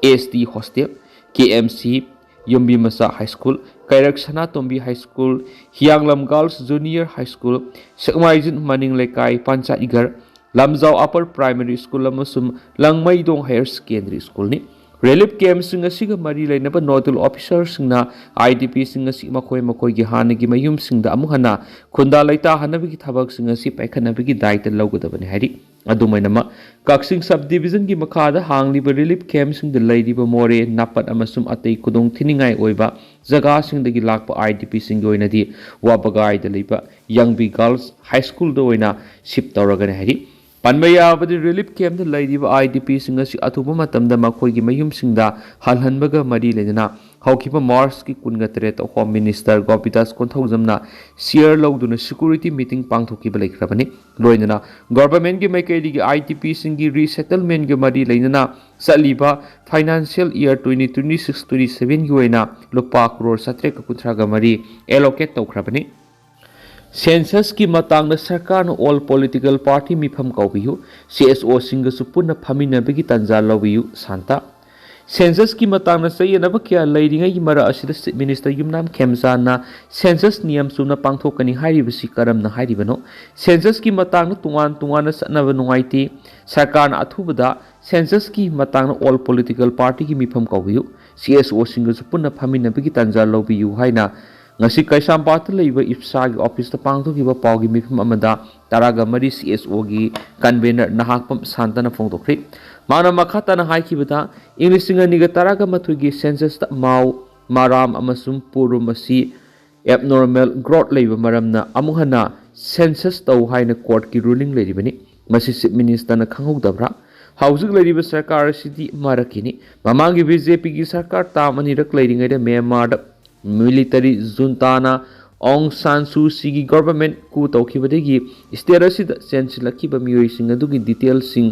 ST Hostel, KMC, ꯌꯨꯝꯕꯤ ꯃꯆꯥ High School, ꯀꯩꯔꯛ ꯁꯅꯥꯇꯣꯝꯕꯤ High School, ꯍꯤꯌꯥꯡꯂꯝ Girls Junior High School, ꯁꯦꯛꯃꯥꯏꯖꯤꯟ ꯃꯅꯤꯡ ꯂꯩꯀꯥꯏ ꯄꯟꯆꯥꯌꯠ ꯏꯒꯔ, ꯂꯝꯖꯥꯎ Upper Primary School ꯑꯃꯁꯨꯡ ꯂꯪꯃꯩꯗꯣꯡ Higher Secondary School ꯅꯤ꯫ ꯔꯤꯂꯤꯐ ꯀꯦꯝꯞꯁꯤꯡ ꯑꯁꯤꯒ ꯃꯔꯤ ꯂꯩꯅꯕ ꯅꯣꯗꯜ ꯑꯣꯐꯤꯁꯔꯁꯤꯡꯅ ꯑꯥꯏ ꯗꯤ ꯄꯤꯁꯤꯡ ꯑꯁꯤ ꯃꯈꯣꯏ ꯃꯈꯣꯏꯒꯤ ꯍꯥꯟꯅꯒꯤ ꯃꯌꯨꯝꯁꯤꯡꯗ ꯑꯃꯨꯛ ꯍꯟꯅ ꯈꯨꯟꯗꯥ ꯂꯩꯇꯥꯍꯟꯅꯕꯒꯤ ꯊꯕꯛꯁꯤꯡ ꯑꯁꯤ ꯄꯥꯏꯈꯠꯅꯕꯒꯤ ꯗꯥꯏꯇ ꯂꯧꯒꯗꯕꯅꯤ ꯍꯥꯏꯔꯤ꯫ ꯑꯗꯨꯝ ꯑꯣꯏꯅꯃꯛ, ꯀꯛꯆꯤꯡ ꯁꯕ ꯗꯤꯕꯤꯖꯟꯒꯤ ꯃꯈꯥꯗ ꯍꯥꯡꯂꯤꯕ ꯔꯤꯂꯤꯐ ꯀꯦꯝꯞꯁꯤꯡꯗ ꯂꯩꯔꯤꯕ ꯃꯣꯔꯦ, ꯅꯥꯄꯠ ꯑꯃꯁꯨꯡ ꯑꯇꯩ ꯈꯨꯗꯣꯡ ꯊꯤꯅꯤꯡꯉꯥꯏ ꯑꯣꯏꯕ ꯖꯒꯥꯁꯤꯡꯗꯒꯤ ꯂꯥꯛꯄ ꯑꯥꯏ ꯗꯤ ꯄꯤꯁꯤꯡꯒꯤ ꯑꯣꯏꯅꯗꯤ ꯋꯥꯕꯒꯥꯏꯗ ꯂꯩꯕ ꯌꯥꯡꯕꯤ ꯒꯥꯔꯜꯁ ꯍꯥꯏ ꯁ꯭ꯀꯨꯜꯗ ꯑꯣꯏꯅ ꯁꯤꯞ ꯇꯧꯔꯒꯅꯤ ꯍꯥꯏꯔꯤ꯫ ꯄꯟꯕ ꯌꯥꯕꯗꯤ, ꯔꯤꯂꯤꯐ ꯀꯦꯝꯞꯇ ꯂꯩꯔꯤꯕ ꯑꯥꯏ ꯗꯤ ꯄꯤꯁꯤꯡ ꯑꯁꯤ ꯑꯊꯨꯕ ꯃꯇꯝꯗ ꯃꯈꯣꯏꯒꯤ ꯃꯌꯨꯝꯁꯤꯡꯗ ꯍꯜꯍꯟꯕꯒ ꯃꯔꯤ ꯂꯩꯅꯅ ꯍꯧꯈꯤꯕ ꯃꯥꯔꯆꯀꯤ ꯀꯨꯟꯒ ꯇꯔꯦꯠꯇ ꯍꯣꯝ ꯃꯤꯅꯤꯁꯇꯔ ꯒꯣꯄꯤꯗꯥꯁ ꯀꯣꯟꯊꯧꯖꯝꯅ ꯁꯤꯌꯔ ꯂꯧꯗꯨꯅ ꯁꯦꯀ꯭ꯌꯨꯔꯤꯇꯤ ꯃꯤꯇꯤꯡ ꯄꯥꯡꯊꯣꯛꯈꯤꯕ ꯂꯩꯈ꯭ꯔꯕꯅꯤ꯫ ꯂꯣꯏꯅꯅ ꯒꯣꯚꯔꯟꯃꯦꯟꯠꯀꯤ ꯃꯥꯏꯀꯩꯗꯒꯤ ꯑꯥꯏ ꯗꯤ ꯄꯤꯁꯤꯡꯒꯤ ꯔꯤꯁꯦꯇꯜꯃꯦꯟꯠꯒ ꯃꯔꯤ ꯂꯩꯅꯅ ꯆꯠꯂꯤꯕ financial year twenty twenty six twenty ꯁꯚꯦꯟꯒꯤ ꯑꯣꯏꯅ ꯂꯨꯄꯥ ꯀ꯭ꯔꯣꯔ ꯆꯥꯇ꯭ꯔꯦꯠꯀ ꯀꯨꯟꯊ꯭ꯔꯥꯒ ꯃꯔꯤ ꯑꯦꯂꯣꯀꯦꯠ ꯇꯧꯈ꯭ꯔꯕꯅꯤ꯫ ꯁꯦꯟꯁꯁꯀꯤ ꯃꯇꯥꯡꯗ ꯁꯔꯀꯥꯔꯅ ꯑꯣꯜ ꯄꯣꯂꯤꯇꯤꯀꯦꯜ ꯄꯥꯔꯇꯤ ꯃꯤꯐꯝ ꯀꯧꯕꯤꯌꯨ, ꯁꯤ ꯑꯦꯁ ꯑꯣꯁꯤꯡꯒꯁꯨ ꯄꯨꯟꯅ ꯐꯝꯃꯤꯟꯅꯕꯒꯤ ꯇꯥꯟꯖꯥ ꯂꯧꯕꯤꯌꯨ, ꯁꯥꯟꯇ꯫ ꯁꯦꯟꯁꯁꯀꯤ ꯃꯇꯥꯡꯗ ꯆꯌꯦꯠꯅꯕ ꯀꯌꯥ ꯂꯩꯔꯤꯉꯩꯒꯤ ꯃꯔꯛ ꯑꯁꯤꯗ ꯆꯤꯐ ꯃꯤꯅꯤꯁꯇꯔ ꯌꯨꯝꯅꯥꯝ ꯈꯦꯝꯆꯥꯟꯅ ꯁꯦꯟꯁꯁ ꯅꯤꯌꯝ ꯆꯨꯝꯅ ꯄꯥꯡꯊꯣꯛꯀꯅꯤ ꯍꯥꯏꯔꯤꯕꯁꯤ ꯀꯔꯝꯅ ꯍꯥꯏꯔꯤꯕꯅꯣ? ꯁꯦꯟꯁꯁꯀꯤ ꯃꯇꯥꯡꯗ ꯇꯣꯉꯥꯟ ꯇꯣꯉꯥꯟꯅ ꯆꯠꯅꯕ ꯅꯨꯡꯉꯥꯏꯇꯦ꯫ ꯁꯔꯀꯥꯔꯅ ꯑꯊꯨꯕꯗ ꯁꯦꯟꯁꯁꯀꯤ ꯃꯇꯥꯡꯗ ꯑꯣꯜ ꯄꯣꯂꯤꯇꯤꯀꯦꯜ ꯄꯥꯔꯇꯤꯒꯤ ꯃꯤꯐꯝ ꯀꯧꯕꯤꯌꯨ, ꯁꯤ ꯑꯦꯁ ꯑꯣꯁꯤꯡꯒꯁꯨ ꯄꯨꯟꯅ ꯐꯝꯃꯤꯟꯅꯕꯒꯤ ꯇꯥꯟꯖꯥ ꯂꯧꯕꯤꯌꯨ ꯍꯥꯏꯅ ꯉꯁꯤ ꯀꯩꯁꯥꯝꯄꯥꯠꯇ ꯂꯩꯕ ꯏꯞꯁꯥꯒꯤ ꯑꯣꯐꯤꯁꯇ ꯄꯥꯡꯊꯣꯛꯈꯤꯕ ꯄꯥꯎꯒꯤ ꯃꯤꯐꯝ ꯑꯃꯗ ꯇꯔꯥꯒ ꯃꯔꯤ ꯁꯤ ꯑꯦꯁ ꯑꯣꯒꯤ ꯀꯟꯚꯦꯅꯔ ꯅꯍꯥꯛꯄꯝ ꯁꯥꯟꯇꯅ ꯐꯣꯡꯗꯣꯛꯈ꯭ꯔꯤ꯫ ꯃꯥꯅ ꯃꯈꯥ ꯇꯥꯅ ꯍꯥꯏꯈꯤꯕꯗ, ꯏꯪ ꯂꯤꯁꯤꯡ ꯑꯅꯤꯒ ꯇꯔꯥꯒ ꯃꯥꯊꯣꯏꯒꯤ ꯁꯦꯟꯁꯁꯇ ꯃꯥꯎ, ꯃꯔꯥꯝ ꯑꯃꯁꯨꯡ ꯄꯨꯔꯨꯝ ꯑꯁꯤ ꯑꯦꯕꯅꯣꯔꯃꯦꯜ ꯒ꯭ꯔꯣꯠ ꯂꯩꯕ ꯃꯔꯝꯅ ꯑꯃꯨꯛ ꯍꯟꯅ ꯁꯦꯟꯁꯁ ꯇꯧ ꯍꯥꯏꯅ ꯀꯣꯔꯠꯀꯤ ꯔꯨꯂꯤꯡ ꯂꯩꯔꯤꯕꯅꯤ꯫ ꯃꯁꯤ ꯆꯤꯐ ꯃꯤꯅꯤꯁꯇꯔꯅ ꯈꯪꯍꯧꯗꯕ꯭ꯔꯥ? ꯍꯧꯖꯤꯛ ꯂꯩꯔꯤꯕ ꯁꯔꯀꯥꯔ ꯑꯁꯤꯗꯤ ꯃꯔꯛꯀꯤꯅꯤ꯫ ꯃꯃꯥꯡꯒꯤ ꯕꯤ ꯖꯦ ꯄꯤꯒꯤ ꯁꯔꯀꯥꯔ ꯇꯥꯝ ꯑꯅꯤꯔꯛ ꯂꯩꯔꯤꯉꯩꯗ ꯃ꯭ꯌꯥꯟꯃꯥꯔꯗ ꯃꯤꯂꯤꯇꯔꯤ ꯖꯨꯟꯇꯥꯅ ꯑꯣꯡ ꯁꯥꯟ ꯁꯨ ꯆꯤꯒꯤ ꯒꯣꯚꯔꯟꯃꯦꯟꯠ ꯀꯨ ꯇꯧꯈꯤꯕꯗꯒꯤ ꯁ꯭ꯇꯦꯠ ꯑꯁꯤꯗ ꯆꯦꯟꯁꯤꯜꯂꯛꯈꯤꯕ ꯃꯤꯑꯣꯏꯁꯤꯡ ꯑꯗꯨꯒꯤ ꯗꯤꯇꯦꯜꯁꯤꯡ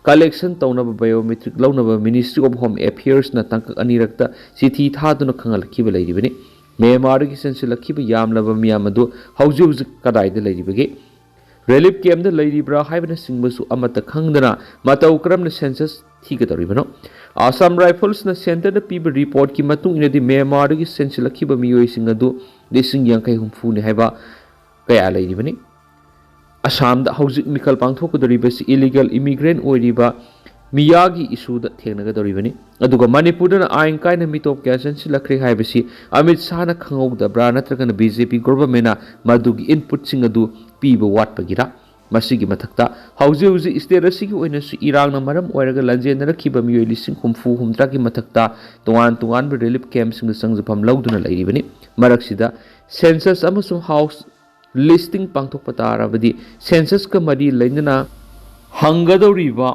ꯀꯂꯦꯛꯁꯟ ꯇꯧꯅꯕ ꯕꯥꯏꯑꯣꯃꯦꯇ꯭ꯔꯤꯛ ꯂꯧꯅꯕ ꯃꯤꯅꯤꯁꯇ꯭ꯔꯤ ꯑꯣꯐ ꯍꯣꯝ ꯑꯦꯐꯤꯌꯔꯁꯅ ꯇꯥꯡꯀꯛ ꯑꯅꯤꯔꯛꯇ ꯆꯤꯊꯤ ꯊꯥꯗꯨꯅ ꯈꯪꯍꯜꯂꯛꯈꯤꯕ ꯂꯩꯔꯤꯕꯅꯤ꯫ ꯃ꯭ꯌꯥꯟꯃꯥꯔꯗꯒꯤ ꯆꯦꯟꯁꯤꯜꯂꯛꯈꯤꯕ ꯌꯥꯝꯂꯕ ꯃꯤꯌꯥꯝ ꯑꯗꯨ ꯍꯧꯖꯤꯛ ꯍꯧꯖꯤꯛ ꯀꯗꯥꯏꯗ ꯂꯩꯔꯤꯕꯒꯦ? ꯔꯤꯂꯤꯐ ꯀꯦꯝꯞꯇ ꯂꯩꯔꯤꯕ꯭ꯔꯥ ꯍꯥꯏꯕꯅꯆꯤꯡꯕꯁꯨ ꯑꯃꯠꯇ ꯈꯪꯗꯅ ꯃꯇꯧ ꯀꯔꯝꯅ ꯁꯦꯟꯁꯁ ꯊꯤꯒꯗꯧꯔꯤꯕꯅꯣ? ꯑꯁꯥꯝ ꯔꯥꯏꯐꯜꯁꯅ ꯁꯦꯟꯇꯔꯗ ꯄꯤꯕ ꯔꯤꯄꯣꯔꯠꯀꯤ ꯃꯇꯨꯡ ꯏꯟꯅꯗꯤ ꯃ꯭ꯌꯥꯟꯃꯥꯔꯗꯒꯤ ꯆꯦꯟꯁꯤꯜꯂꯛꯈꯤꯕ ꯃꯤꯑꯣꯏꯁꯤꯡ ꯑꯗꯨ ꯂꯤꯁꯤꯡ ꯌꯥꯡꯈꯩ ꯍꯨꯝꯐꯨꯅꯤ ꯍꯥꯏꯕ ꯀꯌꯥ ꯂꯩꯔꯤꯕꯅꯤ꯫ ꯑꯁꯥꯝꯗ ꯍꯧꯖꯤꯛ ꯃꯤꯈꯜ ꯄꯥꯡꯊꯣꯛꯀꯗꯧꯔꯤꯕꯁꯤ ꯏꯂꯤꯒꯦꯜ ꯏꯃꯤꯒ꯭ꯔꯦꯟꯠ ꯑꯣꯏꯔꯤꯕ ꯃꯤꯌꯥꯒꯤ ꯏꯁꯨꯗ ꯊꯦꯡꯅꯒꯗꯧꯔꯤꯕꯅꯤ꯫ ꯑꯗꯨꯒ ꯃꯅꯤꯄꯨꯔꯗꯅ ꯑꯥꯏꯟ ꯀꯥꯏꯅ ꯃꯤꯇꯣꯞ ꯀꯌꯥ ꯆꯦꯟꯁꯤꯜꯂꯛꯈ꯭ꯔꯦ ꯍꯥꯏꯕꯁꯤ ꯑꯃꯤꯠ ꯁꯥꯍꯅ ꯈꯪꯍꯧꯗꯕ꯭ꯔꯥ, ꯅꯠꯇ꯭ꯔꯒꯅ ꯕꯤ ꯖꯦ ꯄꯤ ꯒꯣꯚꯔꯟꯃꯦꯟꯅ ꯃꯗꯨꯒꯤ ꯏꯟꯄꯨꯠꯁꯤꯡ ꯑꯗꯨ ꯄꯤꯕ ꯋꯥꯠꯄꯒꯤꯔꯥ? ꯃꯁꯤꯒꯤ ꯃꯊꯛꯇ ꯍꯧꯖꯤꯛ ꯍꯧꯖꯤꯛ ꯁ꯭ꯇꯦꯠ ꯑꯁꯤꯒꯤ ꯑꯣꯏꯅꯁꯨ ꯏꯔꯥꯡꯅ ꯃꯔꯝ ꯑꯣꯏꯔꯒ ꯂꯥꯟꯖꯦꯟꯅꯔꯛꯈꯤꯕ ꯃꯤꯑꯣꯏ ꯂꯤꯁꯤꯡ ꯍꯨꯝꯐꯨ ꯍꯨꯝꯗ꯭ꯔꯥꯒꯤ ꯃꯊꯛꯇ ꯇꯣꯉꯥꯟ ꯇꯣꯉꯥꯟꯕ ꯔꯤꯂꯤꯐ ꯀꯦꯝꯞꯁꯤꯡꯗ ꯆꯪꯖꯐꯝ ꯂꯧꯗꯨꯅ ꯂꯩꯔꯤꯕꯅꯤ꯫ ꯃꯔꯛꯁꯤꯗ ꯁꯦꯟꯁꯁ ꯑꯃꯁꯨꯡ ꯍꯥꯎꯁ ꯂꯤꯁꯇꯤꯡ ꯄꯥꯡꯊꯣꯛꯄ ꯇꯥꯔꯕꯗꯤ ꯁꯦꯟꯁꯁꯀ ꯃꯔꯤ ꯂꯩꯅꯅ ꯍꯪꯒꯗꯧꯔꯤꯕ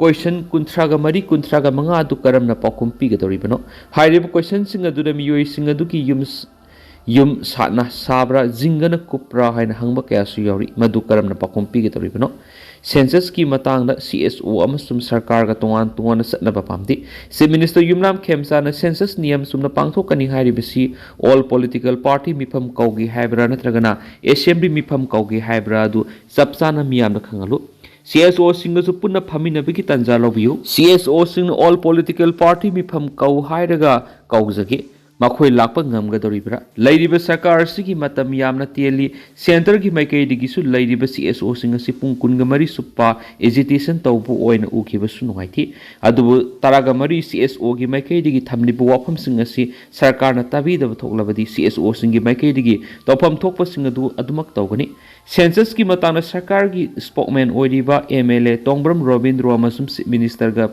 ꯀꯣꯏꯁꯟ ꯀꯨꯟꯊ꯭ꯔꯥꯒ ꯃꯔꯤ, ꯀꯨꯟꯊ꯭ꯔꯥꯒ ꯃꯉꯥ ꯑꯗꯨ ꯀꯔꯝꯅ ꯄꯥꯎꯈꯨꯝ ꯄꯤꯒꯗꯧꯔꯤꯕꯅꯣ? ꯍꯥꯏꯔꯤꯕ ꯀꯣꯏꯁꯟꯁꯤꯡ ꯑꯗꯨꯗ ꯃꯤꯑꯣꯏꯁꯤꯡ ꯑꯗꯨꯒꯤ ꯌꯨꯝ, ꯌꯨꯝ ꯁꯥꯠꯅ ꯁꯥꯕ꯭ꯔꯥ, ꯖꯤꯡꯒꯅ ꯀꯨꯞꯄ꯭ꯔꯥ ꯍꯥꯏꯅ ꯍꯪꯕ ꯀꯌꯥꯁꯨ ꯌꯥꯎꯔꯤ꯫ ꯃꯗꯨ ꯀꯔꯝꯅ ꯄꯥꯎꯈꯨꯝ ꯄꯤꯒꯗꯧꯔꯤꯕꯅꯣ? ꯁꯦꯟꯁꯁꯀꯤ ꯃꯇꯥꯡꯗ ꯁꯤ ꯑꯦꯁ ꯑꯣ ꯑꯃꯁꯨꯡ ꯁꯔꯀꯥꯔꯒ ꯇꯣꯉꯥꯟ ꯇꯣꯉꯥꯟꯅ ꯆꯠꯅꯕ ꯄꯥꯝꯗꯦ꯫ ꯆꯤꯐ ꯃꯤꯅꯤꯁꯇꯔ ꯌꯨꯝꯅꯥꯝ ꯈꯦꯝꯆꯥꯅ ꯁꯦꯟꯁꯁ ꯅꯤꯌꯝ ꯆꯨꯝꯅ ꯄꯥꯡꯊꯣꯛꯀꯅꯤ ꯍꯥꯏꯔꯤꯕꯁꯤ ꯑꯣꯜ ꯄꯣꯂꯤꯇꯤꯀꯦꯜ ꯄꯥꯔꯇꯤ ꯃꯤꯐꯝ ꯀꯧꯒꯦ ꯍꯥꯏꯕ꯭ꯔꯥ ꯅꯠꯇ꯭ꯔꯒꯅ ꯑꯦꯁꯦꯝꯕ꯭ꯂꯤ ꯃꯤꯐꯝ ꯀꯧꯒꯦ ꯍꯥꯏꯕ꯭ꯔꯥ ꯑꯗꯨ ꯆꯞ ꯆꯥꯅ ꯃꯤꯌꯥꯝꯅ ꯈꯪꯍꯜꯂꯨ꯫ ꯁꯤ ꯑꯦꯁ ꯑꯣꯁꯤꯡꯒꯁꯨ ꯄꯨꯟꯅ ꯐꯝꯃꯤꯟꯅꯕꯒꯤ ꯇꯥꯟꯖꯥ ꯂꯧꯕꯤꯌꯨ꯫ ꯁꯤ ꯑꯦꯁ ꯑꯣꯁꯤꯡꯅ ꯑꯣꯜ ꯄꯣꯂꯤꯇꯤꯀꯦꯜ ꯄꯥꯔꯇꯤ ꯃꯤꯐꯝ ꯀꯧ ꯍꯥꯏꯔꯒ ꯀꯧꯖꯒꯦ꯫ ꯃꯈꯣꯏ ꯂꯥꯛꯄ ꯉꯝꯒꯗꯧꯔꯤꯕ꯭ꯔꯥ? ꯂꯩꯔꯤꯕ ꯁꯔꯀꯥꯔ ꯑꯁꯤꯒꯤ ꯃꯇꯝ ꯌꯥꯝꯅ ꯇꯦꯜꯂꯤ꯫ ꯁꯦꯟꯇꯔꯒꯤ ꯃꯥꯏꯀꯩꯗꯒꯤꯁꯨ ꯂꯩꯔꯤꯕ ꯁꯤ ꯑꯦꯁ ꯑꯣꯁꯤꯡ ꯑꯁꯤ ꯄꯨꯡ ꯀꯨꯟꯒ ꯃꯔꯤ ꯆꯨꯞꯄ ꯑꯦꯖꯤꯇꯦꯁꯟ ꯇꯧꯕ ꯑꯣꯏꯅ ꯎꯈꯤꯕꯁꯨ ꯅꯨꯡꯉꯥꯏꯇꯦ꯫ ꯑꯗꯨꯕꯨ ꯇꯔꯥꯒ ꯃꯔꯤ ꯁꯤ ꯑꯦꯁ ꯑꯣꯒꯤ ꯃꯥꯏꯀꯩꯗꯒꯤ ꯊꯝꯂꯤꯕ ꯋꯥꯐꯝꯁꯤꯡ ꯑꯁꯤ ꯁꯔꯀꯥꯔꯅ ꯇꯥꯕꯤꯗꯕ ꯊꯣꯛꯂꯕꯗꯤ ꯁꯤ ꯑꯦꯁ ꯑꯣꯁꯤꯡꯒꯤ ꯃꯥꯏꯀꯩꯗꯒꯤ ꯇꯧꯐꯝ ꯊꯣꯛꯄꯁꯤꯡ ꯑꯗꯨ ꯑꯗꯨꯃꯛ ꯇꯧꯒꯅꯤ꯫ ꯁꯦꯟꯁꯁꯀꯤ ꯃꯇꯥꯡꯗ ꯁꯔꯀꯥꯔꯒꯤ ꯁ꯭ꯄꯣꯛꯃꯦꯟ ꯑꯣꯏꯔꯤꯕ ꯑꯦꯝ ꯑꯦꯜ ꯑꯦ ꯇꯣꯡꯕ꯭ꯔꯝ ꯔꯣꯕꯤꯟꯗ꯭ꯔꯣ ꯑꯃꯁꯨꯡ ꯆꯤꯐ ꯃꯤꯅꯤꯁꯇꯔꯒ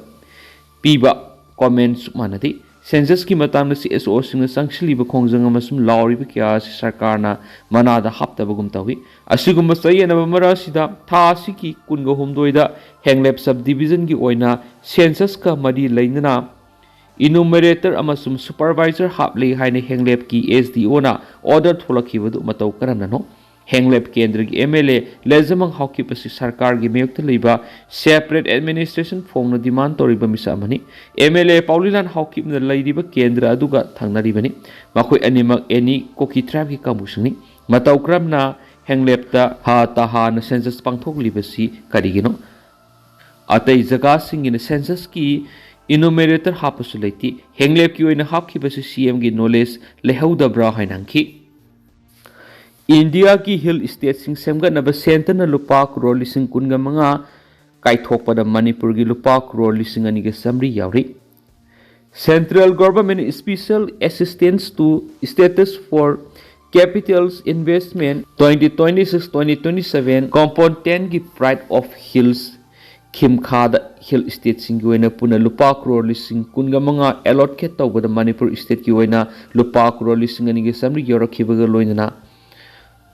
ꯄꯤꯕ ꯀꯣꯃꯦꯟ ꯆꯞ ꯃꯥꯟꯅꯗꯦ꯫ ꯁꯦꯟꯁꯁꯀꯤ ꯃꯇꯥꯡꯗ ꯁꯤ ꯑꯦꯁ ꯑꯣꯁꯤꯡꯅ ꯆꯪꯁꯤꯜꯂꯤꯕ ꯈꯣꯡꯖꯪ ꯑꯃꯁꯨꯡ ꯂꯥꯎꯔꯤꯕ ꯀꯌꯥ ꯑꯁꯤ ꯁꯔꯀꯥꯔꯅ ꯃꯅꯥꯗ ꯍꯥꯞꯇꯕꯒꯨꯝ ꯇꯧꯏ꯫ ꯑꯁꯤꯒꯨꯝꯕ ꯆꯌꯦꯠꯅꯕ ꯃꯔꯛ ꯑꯁꯤꯗ ꯊꯥ ꯑꯁꯤꯒꯤ ꯀꯨꯟꯒ ꯍꯨꯝꯗꯣꯏꯗ ꯍꯦꯡꯂꯦꯞ ꯁꯕ ꯗꯤꯕꯤꯖꯟꯒꯤ ꯑꯣꯏꯅ ꯁꯦꯟꯁꯁꯀ ꯃꯔꯤ ꯂꯩꯅꯅ ꯏꯅꯨꯃꯔꯦꯇꯔ ꯑꯃꯁꯨꯡ ꯁꯨꯄꯔꯚꯥꯏꯖꯔ ꯍꯥꯞꯂꯦ ꯍꯥꯏꯅ ꯍꯦꯡꯂꯦꯞꯀꯤ ꯑꯦꯁ ꯗꯤ ꯑꯣꯅ ꯑꯣꯔꯗꯔ ꯊꯣꯛꯂꯛꯈꯤꯕꯗꯨ ꯃꯇꯧ ꯀꯔꯝꯅꯅꯣ? ꯍꯦꯡꯂꯦꯞ ꯀꯦꯟꯗ꯭ꯔꯒꯤ ꯑꯦꯝ ꯑꯦꯜ ꯑꯦ ꯂꯩꯖꯃꯪ ꯍꯥꯎꯀꯤꯞ ꯑꯁꯤ ꯁꯔꯀꯥꯔꯒꯤ ꯃꯥꯌꯣꯛꯇ ꯂꯩꯕ ꯁꯦꯄꯔꯦꯠ ꯑꯦꯗꯃꯤꯅꯤꯁꯇ꯭ꯔꯦꯁꯟ ꯐꯣꯡꯅ ꯗꯤꯃꯥꯟ ꯇꯧꯔꯤꯕ ꯃꯤꯁꯛ ꯑꯃꯅꯤ꯫ ꯑꯦꯝ ꯑꯦꯜ ꯑꯦ ꯄꯥꯎꯂꯤꯂꯥꯟ ꯍꯥꯎꯀꯤꯞꯅ ꯂꯩꯔꯤꯕ ꯀꯦꯟꯗ꯭ꯔ ꯑꯗꯨꯒ ꯊꯪꯅꯔꯤꯕꯅꯤ꯫ ꯃꯈꯣꯏ ꯑꯅꯤꯃꯛ ꯑꯦꯅꯤ ꯀꯨꯀꯤ ꯇ꯭ꯔꯥꯏꯕꯀꯤ ꯀꯥꯡꯕꯨꯁꯤꯡꯅꯤ꯫ ꯃꯇꯧ ꯀꯔꯝꯅ ꯍꯦꯡꯂꯦꯞꯇ ꯍꯥ ꯇꯥꯍꯥꯅ ꯁꯦꯟꯁꯁ ꯄꯥꯡꯊꯣꯛꯂꯤꯕꯁꯤ ꯀꯔꯤꯒꯤꯅꯣ? ꯑꯇꯩ ꯖꯒꯥꯁꯤꯡꯒꯤꯅ ꯁꯦꯟꯁꯁꯀꯤ ꯏꯅꯨꯃꯦꯔꯦꯇꯔ ꯍꯥꯞꯄꯁꯨ ꯂꯩꯇꯦ꯫ ꯍꯦꯡꯂꯦꯞꯀꯤ ꯑꯣꯏꯅ ꯍꯥꯞꯈꯤꯕꯁꯤ ꯁꯤ ꯑꯦꯝꯒꯤ ꯅꯣꯂꯦꯖ ꯂꯩꯍꯧꯗꯕ꯭ꯔꯥ ꯍꯥꯏꯅ ꯍꯪꯈꯤ꯫ ꯏꯟꯗꯤꯌꯥꯒꯤ ꯍꯤꯜ ꯁ꯭ꯇꯦꯠꯁꯤꯡ ꯁꯦꯝꯒꯠꯅꯕ ꯁꯦꯟꯇꯔꯅ ꯂꯨꯄꯥ ꯀ꯭ꯔꯣꯔ ꯂꯤꯁꯤꯡ ꯀꯨꯟꯒ ꯃꯉꯥ ꯀꯥꯏꯊꯣꯛꯄꯗ ꯃꯅꯤꯄꯨꯔꯒꯤ ꯂꯨꯄꯥ ꯀ꯭ꯔꯣꯔ ꯂꯤꯁꯤꯡ ꯑꯅꯤꯒ ꯆꯥꯃꯔꯤ ꯌꯥꯎꯔꯤ꯫ Central Government Special Assistance to States for Capital Investment twenty twenty-six twenty twenty-seven componentꯀꯤ Pride of Hills ꯈꯤꯝꯈꯥꯗ ꯍꯤꯜ ꯁ꯭ꯇꯦꯠꯁꯤꯡꯒꯤ ꯑꯣꯏꯅ ꯄꯨꯟꯅ ꯂꯨꯄꯥ ꯀ꯭ꯔꯣꯔ ꯂꯤꯁꯤꯡ ꯀꯨꯟꯒ ꯃꯉꯥ allocate ꯇꯧꯕꯗ ꯃꯅꯤꯄꯨꯔ ꯁ꯭ꯇꯦꯠꯀꯤ ꯑꯣꯏꯅ ꯂꯨꯄꯥ ꯀ꯭ꯔꯣꯔ ꯂꯤꯁꯤꯡ ꯑꯅꯤꯒ ꯆꯥꯃꯔꯤ ꯌꯧꯔꯛꯈꯤꯕꯒ ꯂꯣꯏꯅꯅ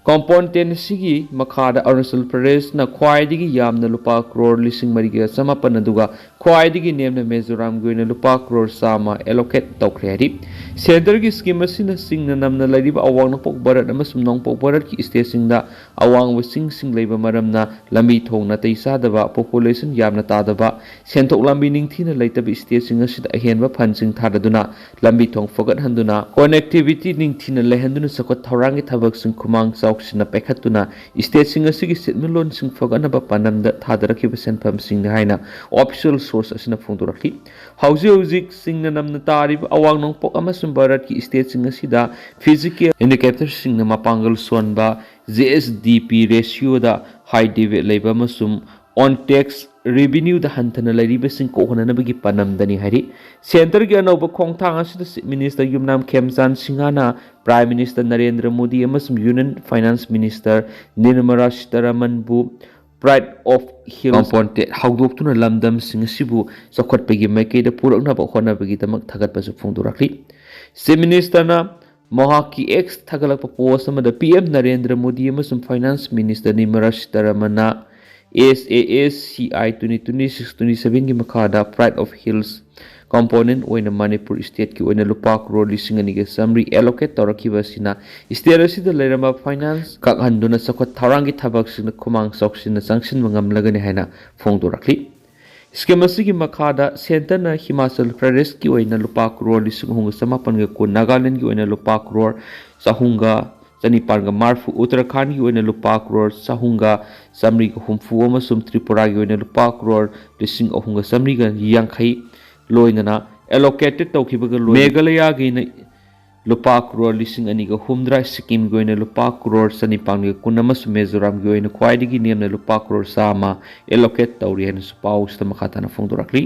component ꯑꯁꯤꯒꯤ ꯃꯈꯥꯗ ꯑꯔꯨꯅꯥꯆꯜ ꯄ꯭ꯔꯗꯦꯁꯅ ꯈ꯭ꯋꯥꯏꯗꯒꯤ ꯌꯥꯝꯅ ꯂꯨꯄꯥ ꯀ꯭ꯔꯣꯔ ꯂꯤꯁꯤꯡ ꯃꯔꯤꯒ ꯆꯃꯥꯄꯟ, ꯑꯗꯨꯒ ꯈ꯭ꯋꯥꯏꯗꯒꯤ ꯅꯦꯝꯅ ꯃꯤꯖꯣꯔꯥꯝꯒꯤ ꯑꯣꯏꯅ ꯂꯨꯄꯥ ꯀ꯭ꯔꯣꯔ ꯆꯥꯝꯃ allocate ꯇꯧꯈ꯭ꯔꯦ ꯍꯥꯏꯔꯤ꯫ Centreꯒꯤ scheme ꯑꯁꯤꯅ ꯆꯤꯡꯅ ꯅꯝꯅ ꯂꯩꯔꯤꯕ ꯑꯋꯥꯡ ꯅꯣꯡꯄꯣꯛ ꯚꯥꯔꯠ ꯑꯃꯁꯨꯡ ꯅꯣꯡꯄꯣꯛ ꯚꯥꯔꯠꯀꯤ ꯁ꯭ꯇꯦꯠꯁꯤꯡꯗ ꯑꯋꯥꯡꯕ ꯆꯤꯡꯁꯤꯡ ꯂꯩꯕ ꯃꯔꯝꯅ ꯂꯝꯕꯤ ꯊꯣꯡ ꯅꯥꯇꯩ ꯆꯥꯗꯕ, population ꯌꯥꯝꯅ ꯇꯥꯗꯕ, ꯁꯦꯟꯊꯣꯛ ꯂꯝꯕꯤ ꯅꯤꯡꯊꯤꯅ ꯂꯩꯇꯕ ꯁ꯭ꯇꯦꯠꯁꯤꯡ ꯑꯁꯤꯗ ꯑꯍꯦꯟꯕ ꯐꯟꯁꯤꯡ ꯊꯥꯗꯗꯨꯅ ꯂꯝꯕꯤ ꯊꯣꯡ ꯐꯒꯠꯍꯟꯗꯨꯅ, connectivity ꯅꯤꯡꯊꯤꯅ ꯂꯩꯍꯟꯗꯨꯅ ꯆꯥꯎꯈꯠ ꯊꯧꯔꯥꯡꯒꯤ ꯊꯕꯛꯁꯤꯡ ꯈꯨꯃꯥꯡ ꯆꯥꯎꯁꯤꯟꯅ ꯄꯥꯏꯈꯠꯇꯨꯅ ꯁ꯭ꯇꯦꯠꯁꯤꯡ ꯑꯁꯤꯒꯤ ꯁꯦꯟꯃꯤꯠꯂꯣꯟꯁꯤꯡ ꯐꯒꯠꯅꯕ ꯄꯥꯟꯗꯝꯗ ꯊꯥꯗꯔꯛꯈꯤꯕ ꯁꯦꯟꯐꯝꯁꯤꯡꯅꯤ ꯍꯥꯏꯅ official source ꯑꯁꯤꯅ ꯐꯣꯡꯗꯣꯔꯛꯂꯤ꯫ ꯍꯧꯖꯤꯛ ꯍꯧꯖꯤꯛ ꯆꯤꯡꯅ ꯅꯝꯅ ꯇꯥꯔꯤꯕ ꯑꯋꯥꯡ ꯅꯣꯡꯄꯣꯛ ꯑꯃꯁꯨꯡ ꯚꯥꯔꯠꯀꯤ ꯁ꯭ꯇꯦꯠꯁꯤꯡ ꯑꯁꯤꯗ physical indicatorꯁꯤꯡꯅ ꯃꯄꯥꯡꯒꯜ ꯁꯣꯟꯕ, G S D P ratioꯗ high debt ꯂꯩꯕ ꯑꯃꯁꯨꯡ on tax revenueꯗ ꯍꯟꯊꯅ ꯂꯩꯔꯤꯕꯁꯤꯡ ꯀꯣꯛꯍꯟꯅꯅꯕꯒꯤ ꯄꯥꯟꯗꯝꯗꯅꯤ ꯍꯥꯏꯔꯤ꯫ Centreꯒꯤ ꯑꯅꯧꯕ ꯈꯣꯡꯊꯥꯡ ꯑꯁꯤꯗ Chief Minister ꯌꯨꯝꯅꯥꯝ ꯈꯦꯝꯆꯥꯟ ꯁꯤꯡꯍꯅ Prime Minister ꯅꯔꯦꯟꯗ꯭ꯔ ꯃꯣꯗꯤ ꯑꯃꯁꯨꯡ Union Finance Minister Nirmala ꯁꯤꯇꯥꯔꯥꯃꯟꯕꯨ Pride of Hills component ꯍꯧꯗꯣꯛꯇꯨꯅ ꯂꯝꯗꯝꯁꯤꯡ ꯑꯁꯤꯕꯨ ꯆꯥꯎꯈꯠꯄꯒꯤ ꯃꯥꯏꯀꯩꯗ ꯄꯨꯔꯛꯅꯕ ꯍꯣꯠꯅꯕꯒꯤꯗꯃꯛ ꯊꯥꯒꯠꯄꯁꯨ ꯐꯣꯡꯗꯣꯔꯛꯂꯤ꯫ Chief Ministerꯅ ꯃꯍꯥꯛꯀꯤ X ꯊꯥꯒꯠꯂꯛꯄ post ꯑꯃꯗ P M ꯅꯔꯦꯟꯗ꯭ꯔ ꯃꯣꯗꯤ ꯑꯃꯁꯨꯡ Finance Minister Nirmala ꯁꯤꯇꯥꯔꯥꯃꯟꯅ S A S C I twenty twenty-six twenty-sevenꯒꯤ ꯃꯈꯥꯗ Pride of Hills component ꯑꯣꯏꯅ ꯃꯅꯤꯄꯨꯔ ꯁ꯭ꯇꯦꯠꯀꯤ ꯑꯣꯏꯅ ꯂꯨꯄꯥ ꯀ꯭ꯔꯣꯔ ꯂꯤꯁꯤꯡ ꯑꯅꯤꯒ ꯆꯥꯃꯔꯤ allocate ꯇꯧꯔꯛꯈꯤꯕ ꯑꯁꯤꯅ ꯁ꯭ꯇꯦꯠ ꯑꯁꯤꯗ ꯂꯩꯔꯝꯕ finance ꯀꯛꯍꯟꯗꯨꯅ ꯆꯥꯎꯈꯠ ꯊꯧꯔꯥꯡꯒꯤ ꯊꯕꯛꯁꯤꯡꯗ ꯈꯨꯃꯥꯡ ꯆꯥꯎꯁꯤꯟꯅ ꯆꯪꯁꯤꯟꯕ ꯉꯝꯂꯒꯅꯤ ꯍꯥꯏꯅ ꯐꯣꯡꯗꯣꯔꯛꯂꯤ꯫ Scheme ꯑꯁꯤꯒꯤ ꯃꯈꯥꯗ Centreꯅ ꯍꯤꯃꯥꯆꯜ ꯄ꯭ꯔꯗꯦꯁꯀꯤ ꯑꯣꯏꯅ ꯂꯨꯄꯥ ꯀ꯭ꯔꯣꯔ ꯂꯤꯁꯤꯡ ꯑꯍꯨꯝꯒ ꯆꯃꯥꯄꯟꯒ ꯀꯨꯟ, ꯅꯥꯒꯥꯂꯦꯟꯒꯤ ꯑꯣꯏꯅ ꯂꯨꯄꯥ ꯀ꯭ꯔꯣꯔ ꯆꯍꯨꯝꯒ ꯆꯅꯤꯄꯥꯟꯒ ꯃꯔꯤꯐꯨ, ꯎꯠꯇꯔꯥꯈꯥꯟꯒꯤ ꯑꯣꯏꯅ ꯂꯨꯄꯥ ꯀ꯭ꯔꯣꯔ ꯆꯍꯨꯝꯒ ꯆꯥꯃꯔꯤꯒ ꯍꯨꯝꯐꯨ ꯑꯃꯁꯨꯡ ꯇ꯭ꯔꯤꯄꯨꯔꯥꯒꯤ ꯑꯣꯏꯅ ꯂꯨꯄꯥ ꯀ꯭ꯔꯣꯔ ꯂꯤꯁꯤꯡ ꯑꯍꯨꯝꯒ ꯆꯥꯃꯔꯤꯒ ꯌꯥꯡꯈꯩ ꯂꯣꯏꯅꯅ allocate ꯇꯧꯈꯤꯕꯒ ꯂꯣꯏꯅꯅ ꯃꯦꯘꯥꯂꯌꯥꯒꯤꯅ ꯂꯨꯄꯥ ꯀ꯭ꯔꯣꯔ ꯂꯤꯁꯤꯡ ꯑꯅꯤꯒ ꯍꯨꯝꯗ꯭ꯔꯥ, ꯁꯤꯛꯀꯤꯝꯒꯤ ꯑꯣꯏꯅ ꯂꯨꯄꯥ ꯀ꯭ꯔꯣꯔ ꯆꯅꯤꯄꯥꯟꯒ ꯀꯨꯟ ꯑꯃꯁꯨꯡ ꯃꯤꯖꯣꯔꯥꯝꯒꯤ ꯑꯣꯏꯅ ꯈ꯭ꯋꯥꯏꯗꯒꯤ ꯅꯦꯝꯅ ꯂꯨꯄꯥ ꯀ꯭ꯔꯣꯔ ꯆꯥꯝꯃ ꯑꯦꯂꯣꯀꯦꯠ ꯇꯧꯔꯤ ꯍꯥꯏꯅꯁꯨ ꯄꯥꯎꯁꯤꯗ ꯃꯈꯥ ꯇꯥꯅ ꯐꯣꯡꯗꯣꯔꯛꯂꯤ꯫